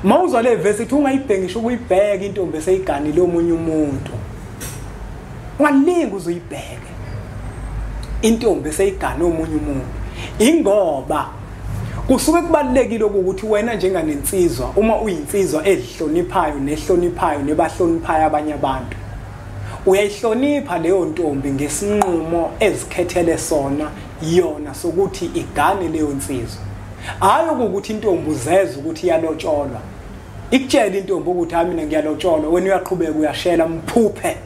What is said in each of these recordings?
Mawuzwa le verse ithi ungayibheki ukuyibheka intombi eseyiganile omunye umuntu. Ungalingi uzuyibheke intombi eseyigane omunye umuntu. Ingoba kusuke kubalekile ukuthi wena njenganensizwa uma uyinsizwa ezihloniphayo nehloniphayo nebahloniphayo abanye abantu, uyayihlonipha leyo ntombi ngesinqumo ezikhethele sona yona sokuthi igane leyo nsizwa. Hayi ukuthi intombi uzeza ukuthi iyalotsholwa, ikutshela intombi ukuthi hayi mina ngiyalotsholwa, wena uyaqhubeka uyashela mphuphe.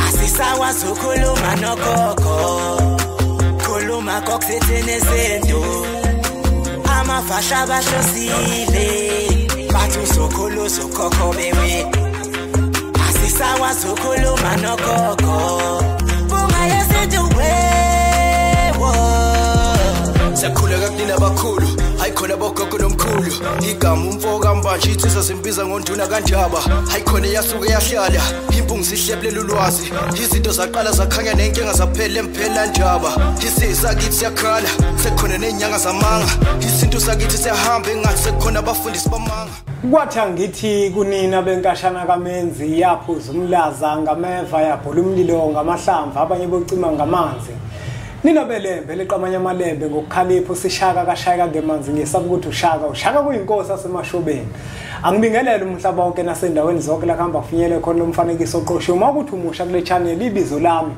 Asisakwazi ukukhuluma nogogo, khuluma kokuthini izinto amafasha bahlosile bathi uzokhulu uzokhokho bewe. Asisakwazi ukukhuluma nogogo bungayesintu wewo. Siyakhuleka kunina abakhulu, hayi khona bogogo nomkhulu. Igama umfo kaMbanje insizwa zimbiza ngonduna kaNdaba. Hayi khona yasuke yahlala impungu sihlephlela ulwazi. Izinto zaqala zakhanya nenkinga zaphela emphela ndaba. Isisakithi siyakhala sekukhona nenyanga zamanga. Isintu sakithi siyahamba engathi sekukhona abafundisi bamanga. Kwathi angithi kunina benkashana kaMenzi yaphuza umlaza ngameva yabhula umlilo ngamahlamvu abanye bocima ngamanzi. Nina belembe leqamanye amalembe ngokukhalipha sishaka kashayeka ngemanzi ngesaba ukuthi ushaka kuyinkosi asemashobeni. Angibingelele umhlaba wonke nasendaweni zonke la kuhamba kufinyele khona lomfanekiso oqoshiwe. Uma ukuthi umusha kule channel, ibizo lami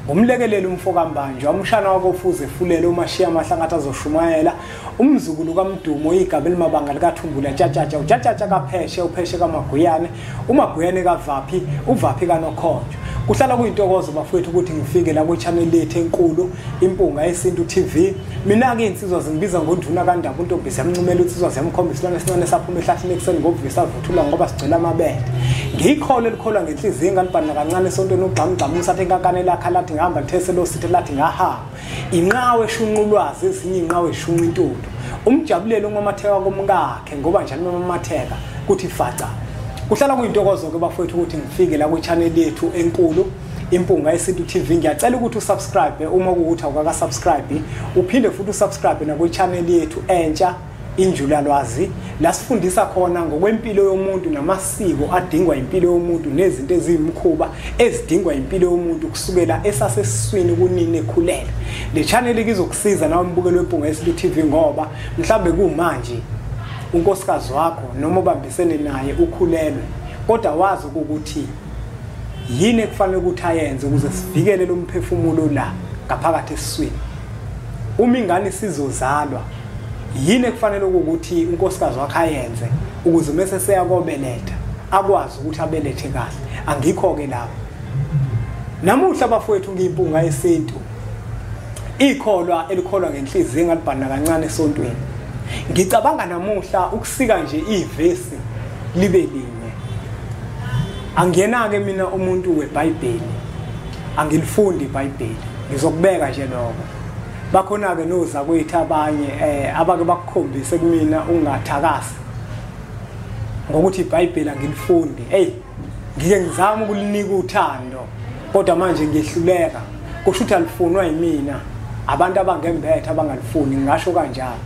ngumlekeleli umfo kaMbanjwa, umshana wakofuze efulele umashiya amahlangathi azoshumayela, umzukulu kaMdumo igaba elimabanga likaThumbula Tshatshatsha, uTshatshatsha kaPheshe, uPheshe kaMaguyane, uMaguyane kaVaphi, uVaphi kaNokhonjo. Kuhlala kuyintokozo bafowethu ukuthi ngifike la kwi-channel yethu enkulu Impunga Yesintu TV. Mina-ke insizwa zingibiza ngonduna kaNdaba, untombi siyamncumela insizwa ziyamkhomba isilwane esincane saphuma ehlathini ekuseni ngobuvisa vuthula ngoba sigcwele amabele. Ngiyikholo elikholwa ngenhliziyo ngalibhana kancane esontweni ugxamugxamu usathe inkankane lakha lathi ngihamba lithese lo sithe lathi ngahamba. Inqawe eshunqa ulwazi ezinye inqawe eshunqa intuthu. Umjabulelo umamatheka komkakhe ngoba njalo umamatheka kuthi faca. Kuhlala kuyintokozo ke bafowethu ukuthi ngifike la kwi-channel yethu enkulu Impunga Yesintu TV. Ngiyacela ukuthi usubscribe uma kuwukuthi awukaka subscribe, uphinde futhi usubscribe na kwi-channel yethu entsha Injulalwazi, la sifundisa khona ngokwempilo yomuntu namasiko adingwa impilo yomuntu nezinto eziyimkhuba ezidingwa impilo yomuntu kusukela esasesiswini kunini ekhulele. Le channel izokusiza nawe mbukelo weMpunga Yesintu TV ngoba mhlambe kumanje unkosikazi wakho noma ubambisene naye ukhulelwe, kodwa wazi ukuthi yini ekufanele ukuthi ayenze ukuze sivikele lo mphefumulo la ngaphakathi esiswini. Uma ingane sizozalwa, yini ekufanele ukuthi unkosikazi wakhe ayenze ukuze mase seyakobeletha akwazi ukuthi abelethe kahle. Angikho ke lapho namuhla bafowethu, ngiyimpunga yesintu, ikholwa elikholwa ngenhliziyo engalibhana kancane esontweni. Ngicabanga namuhla ukusika nje ivesi libe linye. Angiyena ke mina umuntu weBhayibheli, angilifundi iBhayibheli, ngizokubeka nje lokho. Bakhona ke nozakwethu abanye abake bakukhombise kumina ungathakasi ngokuthi iBhayibheli angilifundi. Hey, ngike ngizama ukulinika uthando kodwa manje ngiyehluleka. Kusho ukuthi alifunwa yimina, abantu abangembethe abangalifuni, ngingasho kanjalo.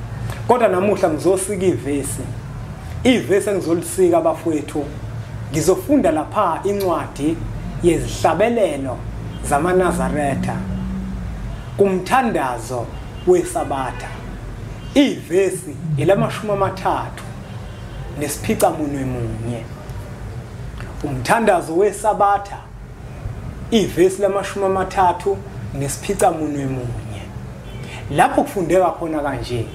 Kodwa namuhla ngizosika ivesi. Ivesi engizolisika bafowethu, ngizofunda lapha incwadi yezihlabelelo zamaNazaretha kumthandazo weSabatha. Ivesi elamashumi 37. Umthandazo weSabatha, ivesi 37. Lapho kufundeka khona kanje: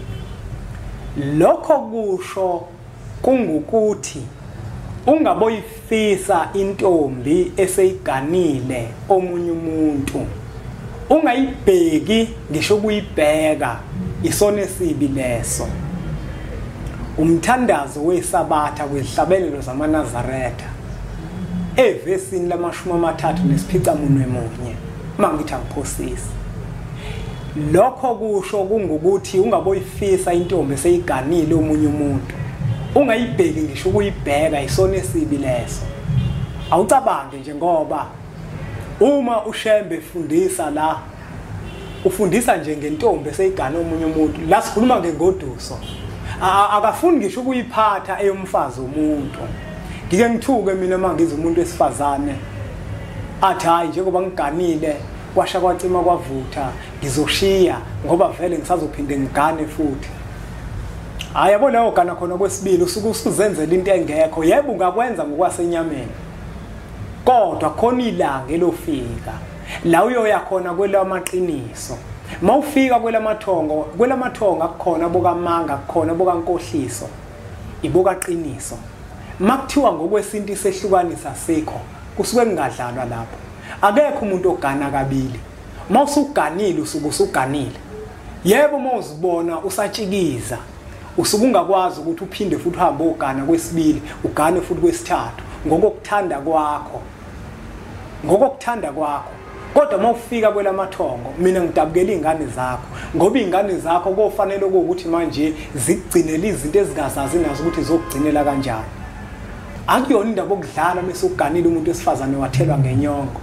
lokho kusho kungukuthi ungaboyifisa intombi eseyiganile omunye umuntu, ungayibheki ngisho kuyibheka, isona esibi leso. Umthandazo weSabatha kwizihlabelelo zamaNazaretha evesini 37 mangithi angiphosisi. Lokho kusho kungukuthi ungaboyifisa intombi eseyiganile omunye umuntu, ungayibheki ngisho ukuyibheka, isona esibi leso. Awucabange nje, ngoba uma uShembe efundisa la, ufundisa nje ngentombi eseyigana omunye umuntu. La sikhuluma ngengoduso, Akafuni ngisho ukuyiphatha eyomfazi womuntu. Ngike ngithuke mina mangiza umuntu wesifazane athi hayi njengoba ngiganile kwasha kwacima kwavutha ngizoshiya ngoba vele ngisazophinde ngigane futhi. Hayi yabo leyo gana khona kwesibili usuke usuzenzela into engekho. Yebo ungakwenza ngokwasenyameni, kodwa khona ilanga elofika la uyoya khona kwelamaqiniso. Mawufika kwelamathongo, kwelamathongo akukhona bokamanga, akukhona bokankohliso, iboka qiniso. Makuthiwa ngokwesintu isehlukanisa sikho, kusuke kungadlalwa lapho. Akekho umuntu ogana kabili. Mawusuganile usuke usuganile. Yebo mawuzibona usatshikiza, usuke ungakwazi ukuthi uphinde futhi uhambe ogana kwesibili, ugane futhi kwesithathu ngokuthanda kwakho. Ngokuthanda kwakho. Kodwa mawufika kwelamathongo mina ngidabukela izingane zakho, ngoba izingane zakho kofanele ukuthi manje zigcinele izinto ezingazazi nazo ukuthi zokugcinela kanjani. Akuyona indaba okudlala mase uganile umuntu wesifazane wathelwa ngenyongo.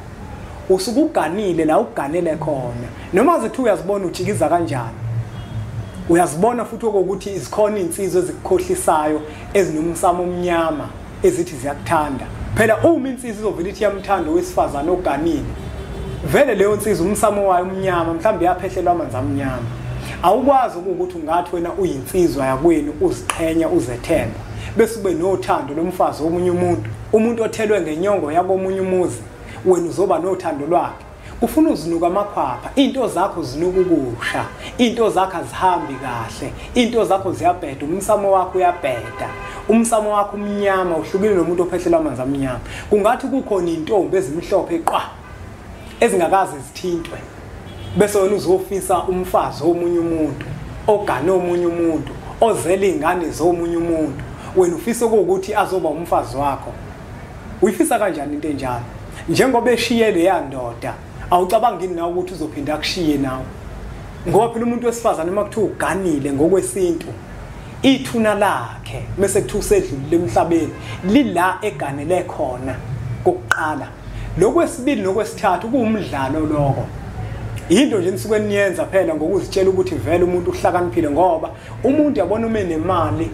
Usuke uganile la uganele khona, noma zithi uyazibona utshikiza kanjani, uyazibona futhi ukuthi izikhona insizwe ezikukhohlisayo ezinomsamo omnyama ezithi ziyakuthanda. Phela uma insizwe izovela ithi iyamthanda owesifazane oganile, vele leyo nsizwa umsamo wayo umnyama, mhlawumbe yaphehlelwa amanzi amnyama. Awukwazi ukuthi ungathi wena uyinsizwa yakwenu uziqhenya uzethemba bese ube nothando lomfazi womunye umuntu, umuntu othelwe ngenyongo yakomunye umuzi, wena uzoba nothando lwakhe. Kufuna uzinuka amakhwapha, into zakho zinuka ukusha, into zakho azihambi kahle, into zakho ziyabheda, umsamo wakho uyabheda, umsamo wakho umnyama uhlukile nomuntu ophehlelwa amanzi amnyama. Kungathi kukhona intombi ezimhlophe qwa ezingakaze zithintwe, bese wena uzofisa umfazi womunye umuntu, ogane omunye umuntu, ozele izingane zomunye umuntu, wena ufisa ukuthi azoba umfazi wakho. Uyifisa kanjani into enjalo? Njengoba eshiye leya ndoda, awucabangi nawe ukuthi uzophinda akushiye nawe? Ngoba phela umuntu wesifazane uma kuthiwa uganile ngokwesintu, ithuna lakhe mase kuthiwa usedlulile emhlabeni lila eganele khona kokuqala. Lokwesibili nokwesithathu kuwumdlalo lokho. Into nje nisuke niyenza phela ngokuzitshela ukuthi vele umuntu uhlakaniphile, ngoba umuntu yabona uma enemali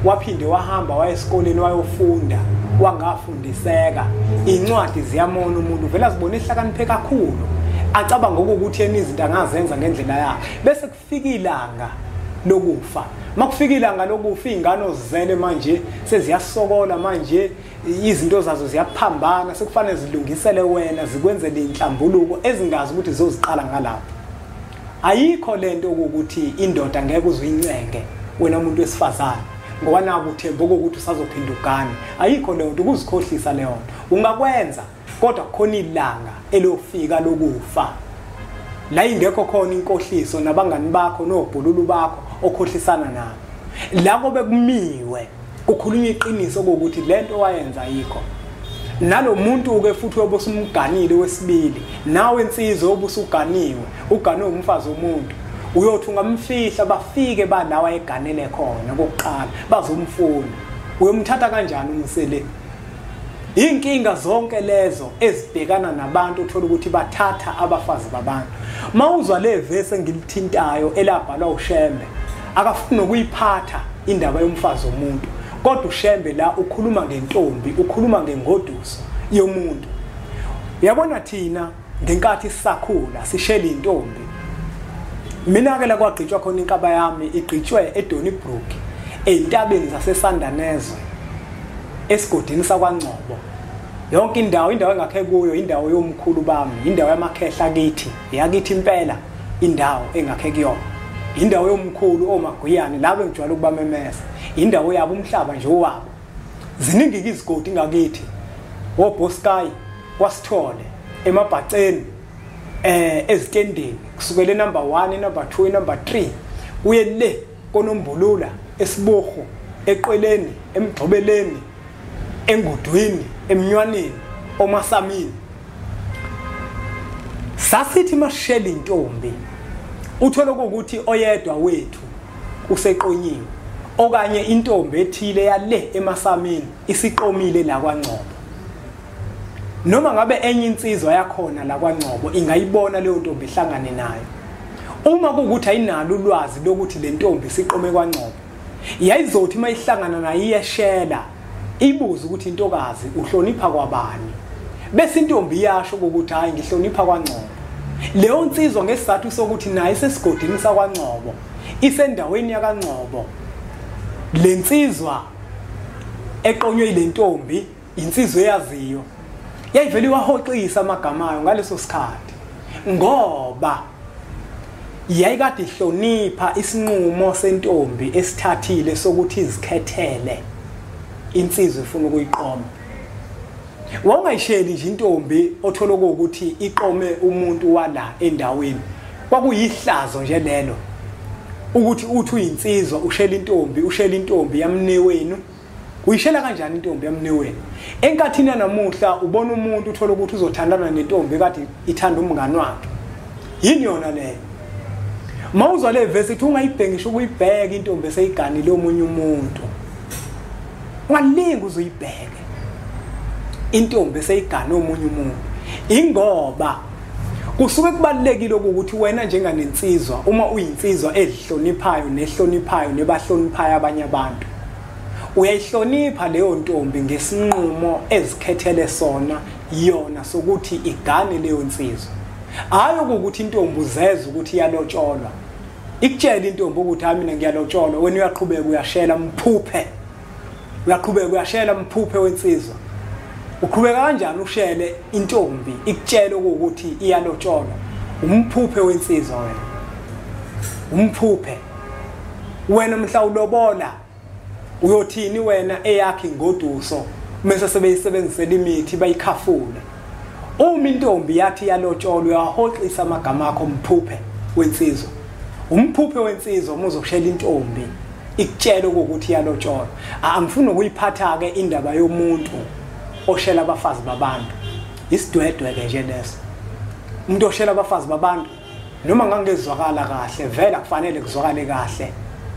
waphinde wahamba waya esikoleni wayofunda wangafundiseka, incwadi ziyamona umuntu vele azibone ehlakaniphe kakhulu, acabanga ukuthi yena izinto angazenza ngendlela yakhe. Bese kufika ilanga lokufa. Makufika ilanga lokufa izingane ozizele manje seziyasokola manje, izinto zazo ziyaphambana, sekufanele zilungisele wena zikwenzele inhlambuluko ezingazi ukuthi zizoziqala ngalapho. Ayikho lento ukuthi indoda ngeke uzuyincenge wena umuntu wesifazane ngoba naku uthemba ukuthi usazophinda ugane. Ayikho leyo nto, ukuzikhohlisa leyo nto. Ungakwenza kodwa kukhona ilanga elofika lokufa la ingekho khona inkohliso nabangani bakho nobhululu bakho okhohlisana nabo. La kobe kumiwe kukhulunywa iqiniso ukuthi lento wayenza ayikho. Nalomuntu ke futhi obusumganile wesibili, nawe insizwe obusuganiwe, uganwe umfazi womuntu, uyothi ungamfihla bafike balawa eganele khona kokuqala bazomfuna. Uyomthatha kanjani umsele? Inkinga zonke lezo ezibhekana nabantu uthola ukuthi bathatha abafazi babantu. Mawuzwa le verse engilithintayo elabhalwa uShembe, akafuni ukuyiphatha indaba yomfazi womuntu, kodwa uShembe la ukhuluma ngentombi, ukhuluma ngengoduso yomuntu. Uyabona thina ngenkathi sisakhula sishela intombi, mina ke la kwagqitshwa khona inkaba yami igqitshwe eDonnybrook entabeni zaseSandanezwe esigodini sakwaNgcobo. Yonke indawo, indawo engakhe kuyo indawo yomkhulu bami, indawo yamakhehla kithi, yakithi impela indawo engakhe kuyona, indawo yomkhulu omaguyane labo engijwayele ukubamemeza, indawo yabo, umhlaba nje owabo. Ziningi izigodi ngakithi, oBosky, kwaSithole, emabhaceni, ezitendeni, kusukela number 1, number 2, number 3 kuye le koNombulula, esiboho, eqweleni, emgxobeleni, engudwini, emnywaneni, omasamini. Sasithi mashela intombi uthola ukuthi oyedwa wethu useqonyiwe, okanye intombi ethile yale emasamini isiqomile la kwaNgcobo. Noma ngabe enye insizwa yakhona la kwaNgcobo ingayibona leyo ntombi ihlangane nayo, uma kuwukuthi ayinalo ulwazi lokuthi le ntombi isiqome kwaNgcobo, Yayizothi mayihlangana naye iyeshela, ibuze ukuthi intokazi uhlonipha kwabani. Bese intombi iyasho ukuthi hayi ngihlonipha kwaNgcobo. Leyo nsizwa ngesizathu sokuthi naye isesigodini sakwaNgcobo, isendaweni yakaNgcobo. Le nsizwa eqonywe ile ntombi, insizwa eyaziyo, yayivele iwahoxisa amagama ayo ngaleso sikhathi, ngoba yayikade ihlonipha isinqumo sentombi esithathile sokuthi izikhethele insizwa efuna ukuyiqoma. Wawungayisheli nje intombi othola ukuthi iqome umuntu wala endaweni. Kwakuyihlazo nje lelo ukuthi uthi uyinsizwa ushela intombi, ushela intombi yamnewenu. Uyishela kanjani intombi yamnewenu? Enkathini yanamuhla ubona umuntu uthola ukuthi uzothandana nentombi kade ithanda umngani wakhe. Yini yona leyo? Mawuzwa le verse ithi ungayibhengisha ukuyibheka intombi eseyiganile omunye umuntu. Ungalingi uzuyibheke intombi eseyigane omunye umuntu. Ingoba kusuke kubalulekile ukuthi wena njenganensizwa, uma uyinsizwa ezihloniphayo nehloniphayo nebahloniphayo abanye abantu, uyayihlonipha leyo ntombi ngesinqumo ezikhethele sona yona sokuthi igane leyo nsizwa. Hayi ukuthi intombi uzeza ukuthi iyalotsholwa, ikutshela intombi ukuthi hayi mina ngiyalotsholwa, wena uyaqhubeka uyashela mphuphe, uyaqhubeka uyashela mphuphe wensizwa. Uqhubeka kanjani ushele intombi ikutshela ukuthi iyalotsholwa? Umphuphe wensizwa wena, umphuphe wena. Mhla ulobola uyothini wena eyakhe ingoduso mase sebeyisebenzisela imithi bayikhafule? Uma intombi yathi iyalotsholwa uyahoxisa amagama akho mphuphe wensizwa. Umphuphe wensizwa uma uzoshela intombi ikutshela ukuthi iyalotsholwa. Angifuni ukuyiphatha ke indaba yomuntu oshela abafazi babantu. Isidwedwe ke nje leso. Umuntu oshela abafazi babantu noma ngangezwakala kahle, vele akufanele kuzwakale kahle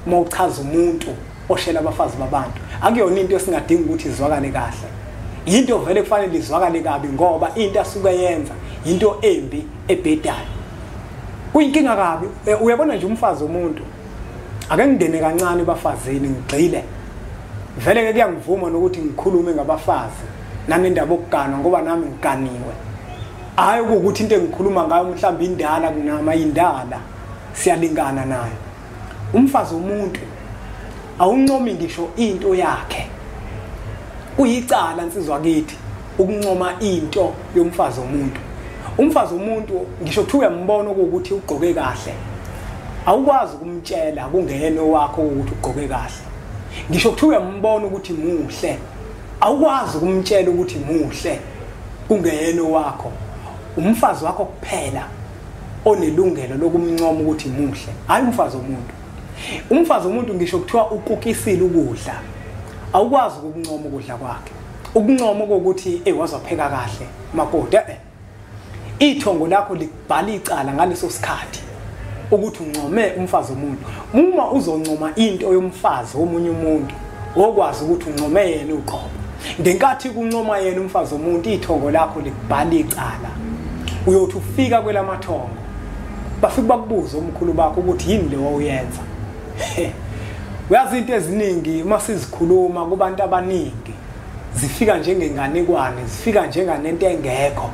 uma uchaza umuntu oshela abafazi babantu. Akuyona into esingadinga ukuthi izwakale kahle. Into vele kufanele izwakale kabi, ngoba into asuke yenza into embi ebhedayo. Kuyinkinga kabi. Uyabona nje umfazi womuntu, ake ngingene kancane ebafazini ngigxile. Vele ke kuyangivuma nokuthi ngikhulume ngabafazi nanendaba okuganwa, ngoba nami ngiganiwe. Hayi ukuthi into engikhuluma ngayo mhlawumbe indala kunama indala, siyalingana nayo. Umfazi womuntu awuncomi ngisho into yakhe. Kuyicala insizwa kithi ukuncoma into yomfazi womuntu. Umfazi womuntu ngisho kuthiwa uyambona ukuthi ugqoke kahle, awukwazi ukumtshela kungeyena wakho ukuthi ugqoke kahle. Ngisho kuthiwa uyambona ukuthi muhle, awukwazi ukumtshela ukuthi muhle kungeyena wakho. Umfazi wakho kuphela onelungelo lokumncoma ukuthi muhle, hayi umfazi womuntu. Umfazi womuntu ngisho kuthiwa ukukisile ukudla, awukwazi ukuncoma ukudla kwakhe. Ukuncoma ukuthi wazopheka kahle makoti, ithongo lakho likubhala icala ngaleso sikhathi ukuthi uncome umfazi womuntu. Uma uzoncoma into yomfazi womunye umuntu, okwazi ukuthi uncome yena uqobo. Ngenkathi kuncoma yena umfazi womuntu, ithongo lakho likubhala icala. Uyothi ufika kwelamathongo, bafike bakubuze omkhulu bakho ukuthi yini le wawuyenza. Uyazi into eziningi uma sizikhuluma kubantu abaningi zifika njengenganekwane, zifika njenganento engekho,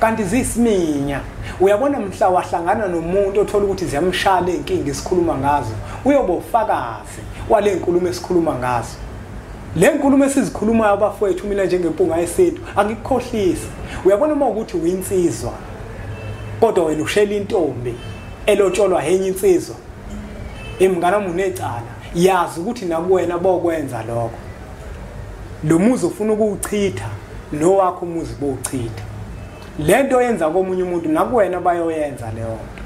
kanti zisiminya. Uyabona mhla wahlangana nomuntu othola ukuthi ziyamshaya lenkinga esikhuluma ngazo, uyoba ufakazi wale nkulumo esikhuluma ngazo. Le nkulumo esizikhulumayo abafowethu, mina njengempunga yesintu angikukhohlisi. Uyabona uma ukuthi uyinsizwa kodwa wena ushela intombi elotsholwa enye insizwa, imngane wami unecala, yazi ukuthi nakuwena bokwenza lokho. Lo muzi ufuna ukuwuchitha, nowakho umuzi bowuchitha. Lento yenza komunye umuntu nakuwena bayoyenza leyo nto.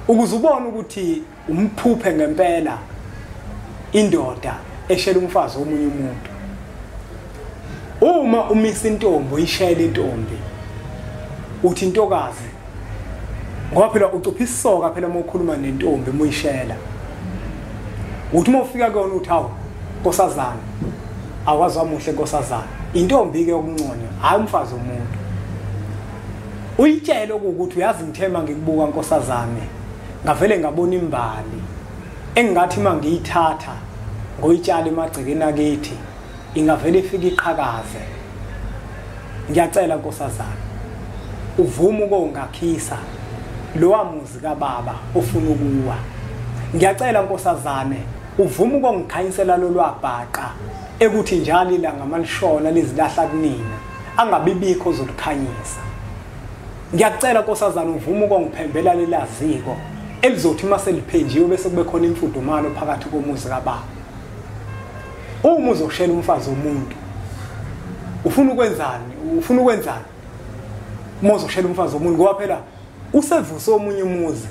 Ukuze ubone ukuthi umphuphe ngempela indoda eshela umfazi womunye umuntu. Uma umisa intombi uyishela intombi, uthi intokazi, ngoba phela ucupha isisoka phela uma ukhuluma nentombi uma uyishela. Uthi uma ufika kuyona uthi hawu nkosazana, awazi wamuhle nkosazana. Intombi ke yokunconywa, hayi umfazi womuntu. Uyitshele ukuthi uyazi ngithema ngikubuka nkosazane, ngavele ngabona imbali engingathi uma ngiyithatha Ngoyitshala emagcekeni akithi ingavele ifike iqhakaze. Ngiyacela nkosazana, uvume ukongakhisa lowa muzi kababa ofuna ukuwa. Ngiyacela nkosazane, uvume ukongikhanyisela lolwabhaqa ekuthi njalo ilanga malishona lizilahla kunina, angabibikho ozolikhanyisa. Ngiyacela nkosazana, uvume ukongiphembela lelaziko elizothi uma seliphenjiwe bese kube khona imfudumalo phakathi komuzi kababa. Uma uzoshela umfazi womuntu, ufuna ukwenzani? Ufuna ukwenzani uma uzoshela umfazi womuntu? Ngoba phela usevuse omunye umuzi,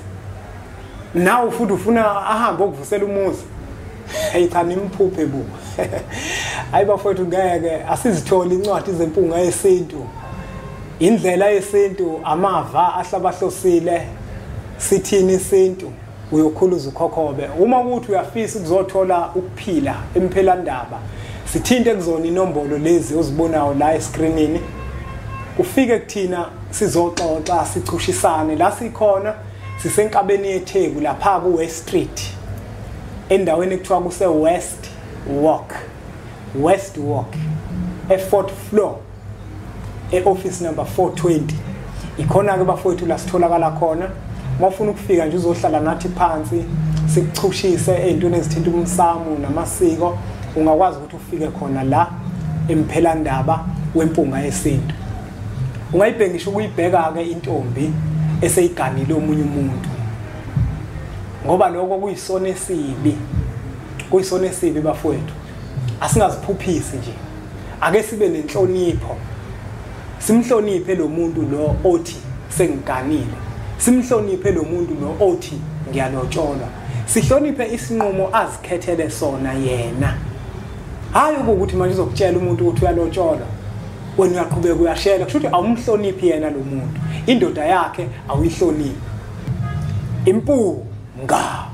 nawe futhi ufuna ahambe okuvusela umuzi. Hey cha, nimphuphe bo. Hayi bafowethu, ngeke asizithole incwadi zempunga yesintu, indlela yesintu, amava ahlabahlosile. Sithini isintu? Uyokhuluza ukhokhobe. Uma ukuthi uyafisa ukuzothola ukuphila emphelandaba, sithinte kuzona inombolo lezi ozibonayo la escreenini, ufike kuthina sizoxoxa, sichushisane. La sikhona sisenkabeni yeTheku, lapha ku West Street, endaweni ekuthiwa kuse West Walk, West Walk, e-fourth floor, e-office number 420. Ikhona ke bafowethu la sitholakala khona. Mawufuna ukufika nje uzohlala nathi phansi sikuchushise ey'ntweni ezithinta umsamo namasiko, ungakwazi ukuthi ufike khona la emphelandaba wempunga yesintu. Ungayibheka ngisho ukuyibheka-ke intombi eseyiganile omunye umuntu, ngoba lokho kuyisona esibi, kuyisona esibi bafowethu. Asingaziphuphisi nje, ake sibe nenhlonipho, simhloniphe lo muntu lo othi sengiganile, simhloniphe lo muntu lo othi ngiyalotsholwa, sihloniphe isinqumo azikhethele sona yena. Hayi ukuthi manje uzokutshela umuntu ukuthi uyalotsholwa, wena uyaqhubeka uyashela, kusho ukuthi awumhloniphi yena lo muntu, indoda yakhe awuyihloniphi. Impunga.